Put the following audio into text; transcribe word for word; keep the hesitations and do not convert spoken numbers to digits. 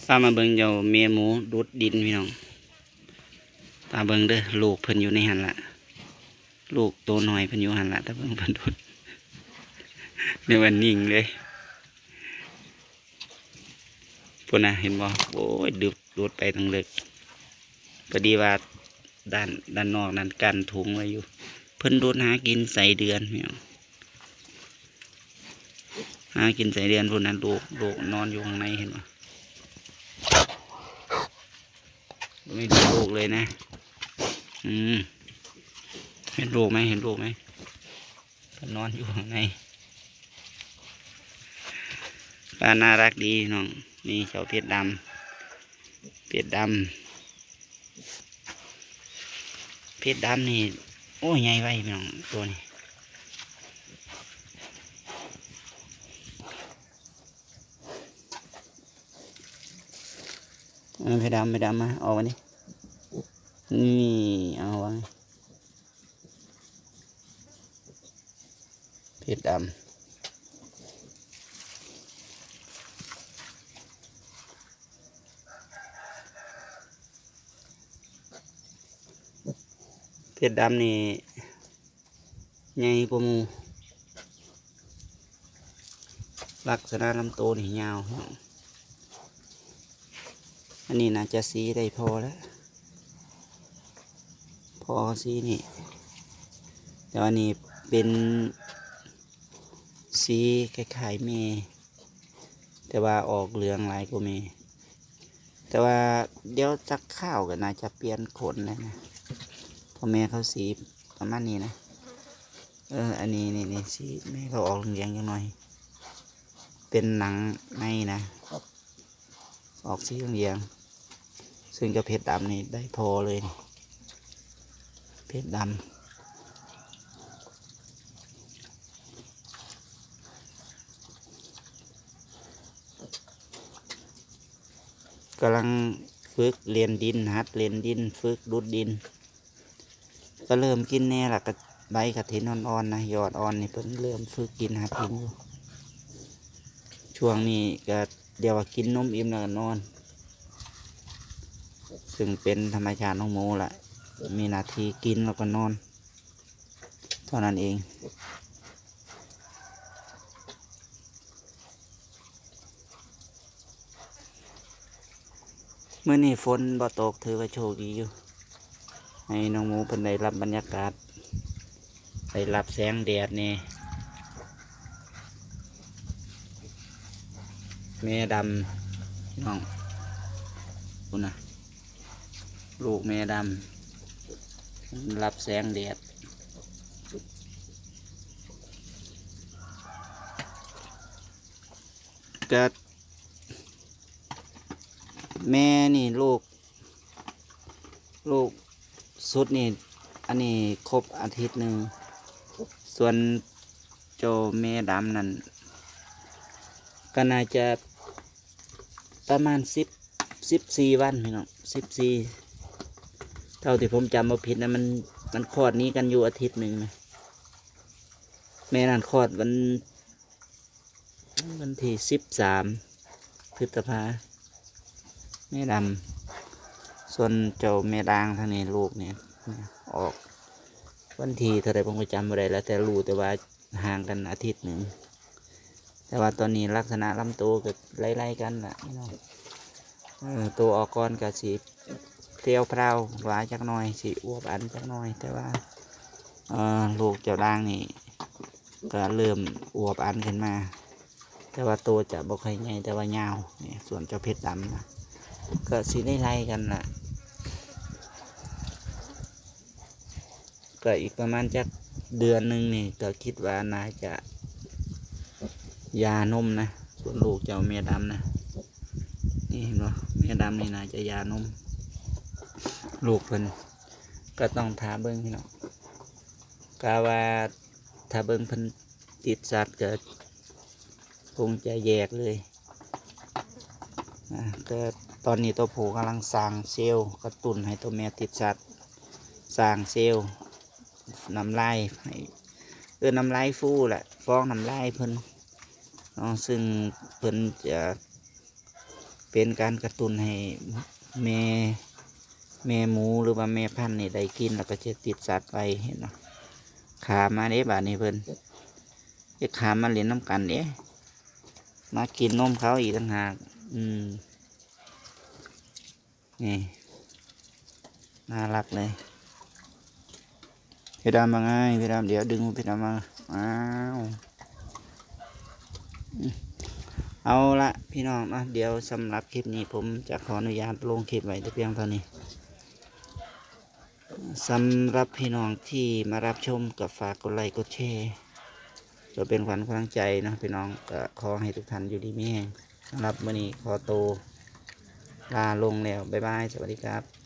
พามาเบิ่งเจ้าแม่หมูดูดดินพี่น้อง ตาเบิ่งเด้อ ลูกเพิ่นอยู่ในหั่นละ ลูกโตน้อยเพิ่นอยู่หั่นละ ตาเบิ่งเพิ่นดูด ในวันนิ่งเลย พุ้นนะ เห็นบ่ โอ้ย ดูด ดูดไปตั้งเลิก พอดีว่าด้าน ด้านนอกนั้นกั้นถุงไว้อยู่ เพิ่นดูดหากินไส้เดือนพี่น้อง หากินไส้เดือนพุ้นนะ ลูก ลูกนอนอยู่ข้างใน เห็นบ่ ไม่ดูลูกเลยนะ อืม เห็นลูกไหม เห็นลูกไหม ก็นอนอยู่ข้างใน ปลาน่ารักดีน้อง นี่เจ้าเพชรดำ เพชรดำ เพชรดำนี่ โอ้ย ใหญ่ไวพี่น้อง ตัวนี้ เอาเพชรดำ เพชรดำมา ออกมานี่ นี่ เอาวาง เพชรดำ เพชรดำนี่ ใหญ่กว่าหมู่ ลักษณะลำตัวนี่ยาว อันนี้น่าจะสีได้พอแล้ว พอสีนี่ แต่ว่านี่เป็นสีคล้ายๆแม่ แต่ว่าออกเหลืองหลายกว่าแม่ แต่ว่าเดี๋ยวจักคราวก็น่าจะเปลี่ยนขนแล้วนะ เพราะแม่เขาสีประมาณนี้นะ เออ อันนี้ นี่ นี่ สีแม่เขาออกเหลืองๆจังหน่อย เป็นหนังในนะ ออกสีเหลืองๆ ซึ่งเจ้าเพชรดำนี่ได้พอเลยนี่ เพชรดำ กำลังฝึกเล่นดิน หัดเล่นดิน ฝึกดูดดิน ก็เริ่มกินแน่ละ ก็ใบกระถินอ่อนๆนะ ยอดอ่อนนี่เพิ่นเริ่มฝึกกิน หัดกินอยู่ ช่วงนี้ก็เดี๋ยวว่ากินนมอิ่มแล้วก็นอน ซึ่งเป็นธรรมชาติของหมูละ มีหน้าที่กินแล้วก็นอน เท่านั้นเอง มื้อนี้ฝนบ่ตก ถือว่าโชคดีอยู่ ให้น้องหมูเพิ่นได้รับบรรยากาศ ได้รับแสงแดดแหน่ แม่ดำ น้อง พุ้นนะ ลูกแม่ดำ รับแสงแดด ก็แม่นี่ลูก ลูกสุดนี่ อันนี้ครบอาทิตย์หนึ่ง ส่วนเจ้าแม่ดำนั่น ก็น่าจะประมาณสิบ สิบสี่วันพี่น้อง สิบสี่ เท่าที่ผมจำบ่ผิดนะ มัน มันคลอดนี้กันอยู่อาทิตย์หนึ่งนะ แม่นั่นคลอดวัน วันที่สิบสาม พฤษภา แม่ดำ ส่วนเจ้าแม่ด่างทางนี้ลูกเนี่ย ออกวันที่เท่าใดผมก็จำบ่ได้แล้ว แต่รู้แต่ว่าห่างกันอาทิตย์หนึ่ง แต่ว่าตอนนี้ลักษณะลำตัวก็ไล่ๆกันล่ะพี่น้อง เออ ตัวออกก่อนก็สิเพรียวพราวหวาจักหน่อย สิอวบอันจักหน่อย แต่ว่า เอ่อ ลูกเจ้าด่างนี่ ก็เริ่มอวบอันขึ้นมา แต่ว่าตัวจะบ่ค่อยใหญ่ แต่ว่ายาว นี่ ส่วนเจ้าเพชรดำนะ ก็สิได้ไล่กันล่ะ ก็อีกประมาณจักเดือนหนึ่งนี่ ก็คิดว่าน่าจะหย่านมนะ ส่วนลูกเจ้าแม่ดำนะ นี่เห็นบ่ แม่ดำนี่น่าจะหย่านม ลูกเพิ่น ก็ต้องท่าเบิ่งพี่น้อง กะว่าถ้าเบิ่งเพิ่นติดสัตว์ก็คงจะแยกเลย อ่า ก็ตอนนี้ตัวผู้กำลังสร้างเซลล์กระตุ้นให้ตัวแม่ติดสัตว์ สร้างเซลล์น้ำลายให้ เออ น้ำลายฟูแหละ ฟองน้ำลายเพิ่นเนาะ ซึ่งเพิ่นจะ เป็นการกระตุ้นให้แม่ แม่หมูหรือว่าแม่พันธุ์นี่ได้กิน แล้วก็จะติดสัตว์ไว เห็นบ่ ขามาเด้ บาดนี้เพิ่น จะขามาเล่นนำกันเด้ มากินนมเขาอีกต่างหาก อืม นี่ น่ารักเลย พี่ดำมาไง พี่ดำ เดี๋ยวดึงพี่ดำมา อ้าว เอาละพี่น้องเนาะ เดี๋ยวสำหรับคลิปนี้ผมจะขออนุญาตลงคลิปไว้แต่เพียงเท่านี้ สำหรับพี่น้องที่มารับชมก็ฝากกดไลค์กดแชร์ เพื่อเป็นขวัญกำลังใจเนาะพี่น้อง ก็ขอให้ทุกท่านอยู่ดีมีแฮง สำหรับมื้อนี้ขอตัวลาลงแล้ว บ๊ายบาย สวัสดีครับ